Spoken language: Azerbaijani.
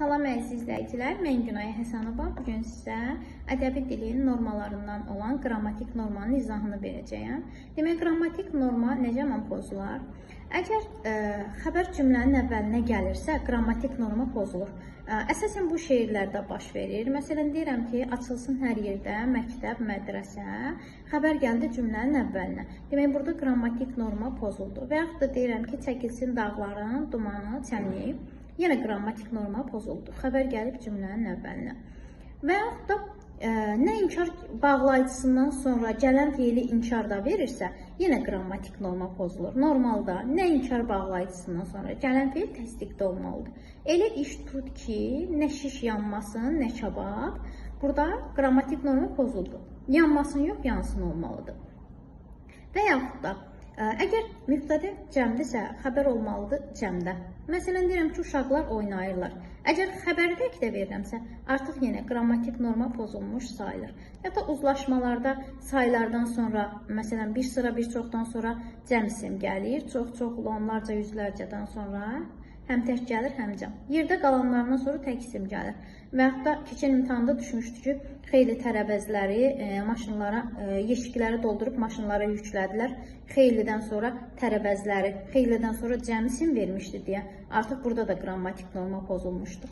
Salam əziz izləyicilər, mən Günay Həsənova. Bu gün sizə ədəbi dilin normalarından olan qrammatik normanın izahını verəcəyəm. Demək, qrammatik norma nə zaman pozular? Əgər xəbər cümlənin əvvəlinə gəlirsə, qrammatik norma pozulur. Əsasən bu şeirlərdə baş verir. Məsələn, deyirəm ki, açılsın hər yerdə məktəb, mədrəsə. Xəbər gəldi cümlənin əvvəlinə. Demək, burada qrammatik norma pozuldu. Və yaxud da deyirəm ki, çəkilsin dağların dumanı, çəmni. Yenə qrammatik norma pozuldu. Xəbər gəlib cümlənin əvvəlinə. Və yaxud da nə inkar bağlayıcısından sonra gələn feili inkar da verirsə, yenə qrammatik norma pozulur. Normalda nə inkar bağlayıcısından sonra gələn feil təsdiqdə olmalıdır. Elə iş tut ki, nə şiş yanmasın, nə kabab. Burada qrammatik norma pozuldu. Yanmasın yox, yansın olmalıdır. Və yaxud da əgər mübtədə cəmdirsə, xəbər olmalıdır cəmdə. Məsələn, deyirəm ki, uşaqlar oynayırlar. Əgər xəbəri tək də verirəmsə, artıq yenə qrammatik norma pozulmuş sayılır. Ya da uzlaşmalarda saylardan sonra, məsələn, bir sıra bir çoxdan sonra cəm isim gəlir. Çox, çoxlu, onlarca, yüzlərcədən sonra həm tək gəlir, həm cəm. Yerdə qalanlarından sonra tək isim gəlir. Və yaxud da keçən imtahanda düşmüşdü ki, xeyli tərəvəzləri maşınlara, yeşikləri doldurub maşınlara yüklədilər. Xeylidən sonra tərəvəzləri, xeylidən sonra cəm isim vermişdi deyə artıq burada da qrammatik norma pozulmuşdu.